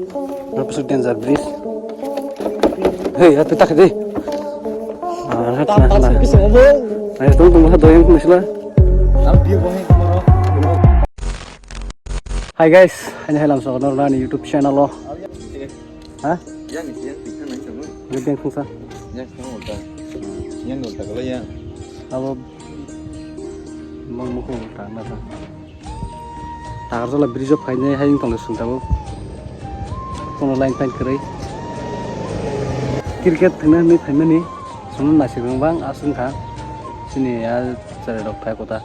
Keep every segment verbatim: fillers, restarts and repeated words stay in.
Oro bwswk danger bridge. Hey, atu tak de. Ah, na, na, na. Ayo, tong, tong, ha, doyang, kung sila. Hi guys, ani halam so norna ni YouTube channel lo. Ha? Yang, yang, yang, yang, yang. Yang, yang, yang, yang. Yang, yang, yang, yang. Abo mang mukung ta na ta. Takarjala bridge o phainai hai wng tongla chwng tabuk. Kono line phain kwrwi. Cricket thwngna hinwi phaimani chwngno naisik rwng bang aswk wngkha. Chini a cherai rok phai kota.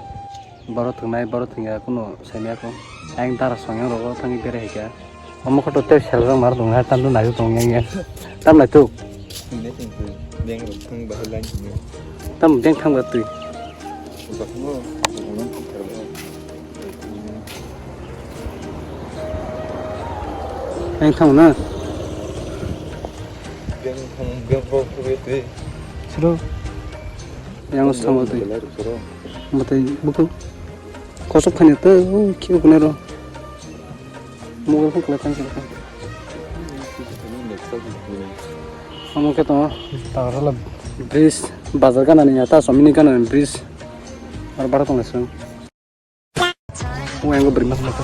Borok thwngnai, borok thwngya, kuno saimaya kho. Ayang dara songyang rogo thangwi berai hai kha. Omo khe to tei seljak mar tong, hai tamno naisuk tong yang yang. Tam nai tuk. Thwngnai thwng twi, beng rok thang bahai line thwngya. Tam beng thang ba twi. Bakmo, bakmo thang tharbo. Ayang thang na. Beng thang, beng rok thangya twi. Siro. Yang thang ba twi. Belai rok siro. Matai buku. Kosok khani to, o, khe kunai ro. Mobile phone kwlai tang khe. Amo khe tongo, takarjala bridge, bazar gana ni ya, ta somini gana ni bridge. Ar bara tong lesung. O, yang beri mas mas.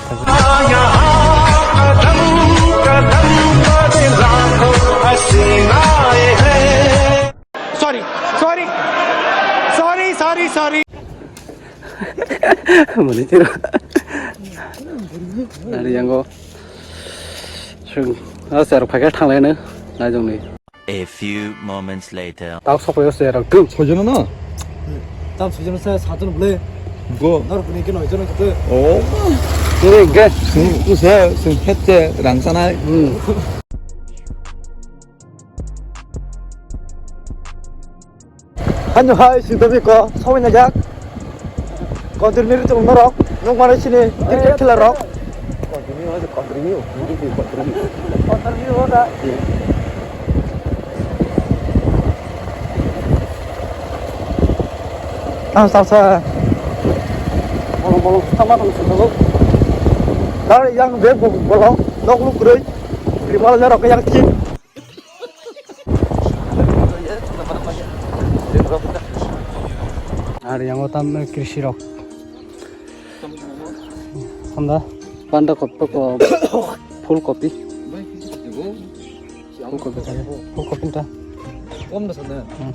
Sorry, sorry, sorry, sorry, sorry. Mani tiro. Nari yango. Sung. Ah, ser phaikhe thanglai no. Naijong ni. A few moments later. Tao sok phaio ser tu. Sojono no? Tam sojono se sajon bole. Go. Nor kuni ke noi jono kete. Oh. Tere ge. Sung, tu se, sung het se, rang sanai. Hmm. Hano hai singtobi ko sawina jak. Kontir miri tong norok nokmani sini cricket khela rok. Continue, continue, continue, continue. Continue hoda. Ang salsa. Bolong bolong sama tong singtobo. Dar yang be bolong nok luk roi. Krimal jarok yang tin. Ar yang o tam krishi rok. Honda. Banda kopi ko full kopi. Full kopi ta. Full kopi ta. Kom da sana. Hmm.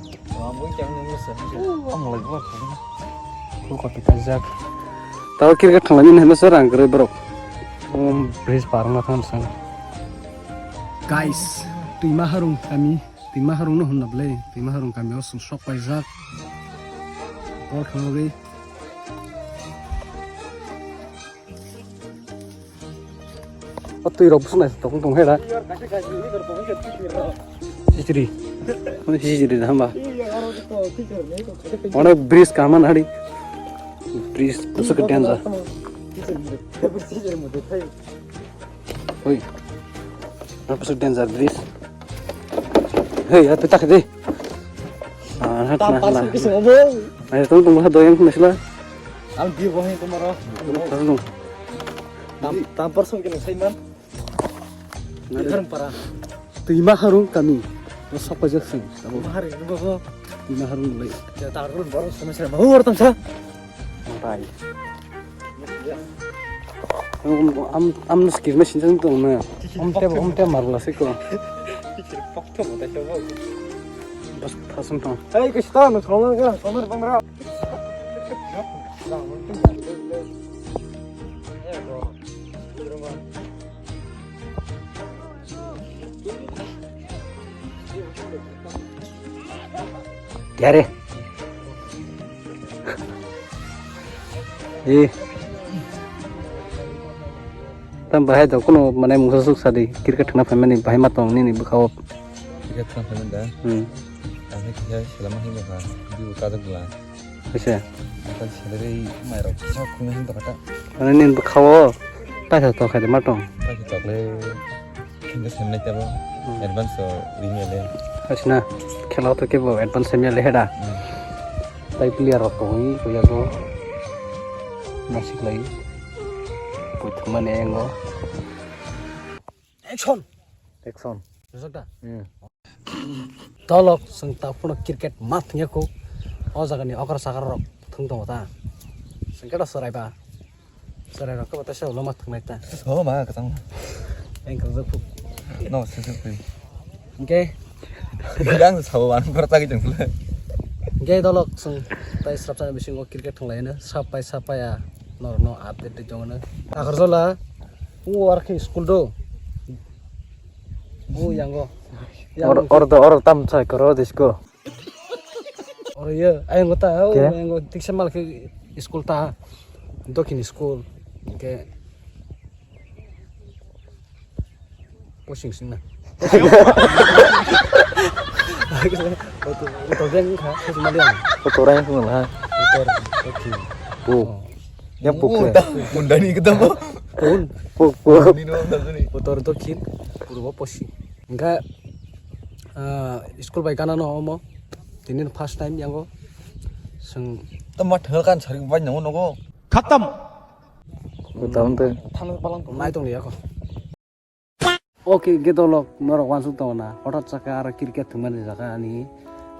Full kopi ta jak. Tao cricket thanglai ni hema sa rang kwrwi borok. Um, bridge par wngna thang sang. Guys, Twima Harung kami, Twima Harung no hwnna bwle, Twima Harung kami o chwng sok paijak. Bol thangwi. O twi rok bwswk naisik tong tong hera. Chichiri. Chichiri da hamba. Onek bridge kaham hari. Bridge bwswk danger. Oi. Apa sih danger bridge? Hei, apa tak deh? Ah, nak, nak, nak. Ayo, tunggu, tunggu, doyang, nak sila. Ang di bohong itu maro. Tunggu. Tam, tampar song kena saiman. Nah, di harung para. Twima Harung kami. Sok pajak sing. Twima Harung, ini bobo. Twima Harung lei. Ya, tarun baru sama saya mau orang sa. Matai. Am, am skir machine jang tong na. Om te, om te marla se ko. Bas thasam tong. Hey, kista no thong na, thong na bang ra. Yare. Eh. Tam bahai do kuno mane mungsa suk sadi cricket thwngna phaimani bahai ma tong nini bwkhao. Cricket thwngna phaimani da? Hmm. Ang khe kisa selama hinwi kha, bini bwkha jak bwla. Kaisa. Ang khe salary mairok kisa khungna hinwi tongkha ta. Mane nini bwkhao paisa tong khaide ma tong? Paisa tokle. Khe semnai tebo. Hmm. Advance o ring ele. Asina khela to kebo advance semya le heda. Hmm. Tai player rok tongwi ko yago. Nasik lai. Puthuma ne ngo. Action. Action. Rijak da? Hmm. Tolok, chwng ta phano cricket ma thwngya kho. O jaga ni okra sakra rok thwng tongo ta. Chwng khe da chwrai ba. Chwrai rok khe bo ta se ulo ma thwngnai ta. Ho ma kwchang. Ang kwchang kho. No, se se kho. Hwnkhe. Yang sabo ang kwchang jeng. Hwnkhe tolok chwng tai srapsa ni bisingo cricket thwnglaino. Sap pai sap pai ya. Norokno update de tongo. Agarjola. O ar khe school do. O yango. Or, or do, or tam chai koro disko. Oro ye, ayang ta, o Ke? Ayang tiksa mal khe school ta, Dokhin school, ke posing sing na. Oto, oto beng kha, khe mali ang. Oto rang sung la. Oto, Dokhin. Bu. Oh. Yang puk. Mundani kita mo. Pun. Puk, puk. Ni no, tak ni. Oto Dokhin, purbo posing. Hingkha, ah, school bai gana no omo. Tini first time yango. Seng. Tama thal kan sari bai nango nogo. Khatam. Khatam te. Nai tong liya ko. Okay, gedolok norok wansuk tong na. Hotat saka aro cricket thwngmani jaga ani.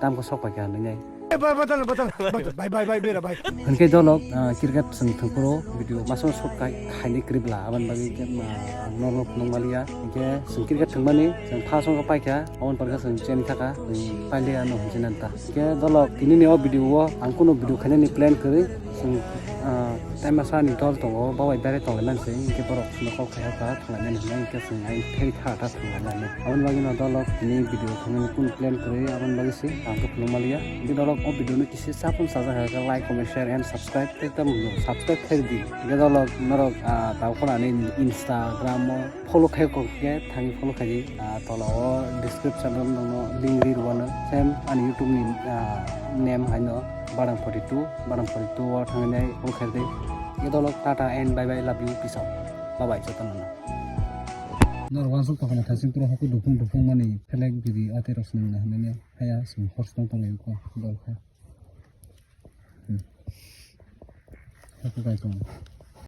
Tam ko sok paikha hinwi nai. Bye, bye, bye, bye, bye, bye, bye, bye, bye, bye. Hwnkhe dolok, ah, cricket chwng thwngphuru video maso sok kai khaini kribla aboni bagwi khe, ah, norok nungmaliya. Hwnkhe chwng cricket thwngmani chwng first o paikha, aboni pore khe chwng cheni thaka, chwng pailiya no hwnwi nanta. Hwnkhe dolok tinini o video o ang kunu video khainani plan kwrwi, chwng, ah, tai masa ni dol tongo, bo bai berai tonglaimani se, hwnkhe borok chwngno call khaikha. Thanglaimani hwnwi hwnkhe chwng ayang pheri tha tha thanglaimani. Aboni bagwino dolok tini video khaimani kunu plan kwrwi aboni bagwi se ang khe phunukmaliya. Hwnkhe dolok o video no kisa chapung sajak khe like, comment, share and subscribe khe tamo subscribe khe di. Hwnkhe dolok norok, ah, tabo khorani Instagram o follow khai kok khe thangwi follow khai di. Ah, tola o description o nokno link ri rwano same ani YouTube ni, ah, name haino Badam forty two, Badam forty two o thangwi follow khai di. Hwnkhe dolok tata and bye bye, love you, peace out. Bye bye jotono no. Norok wansuk tongkha na thaising pura haku dufung dufung mani phelek biri ate rok swnamna hinwi haya chwng horse tong tong lai kho dol kha. Hmm. Haku kai tong.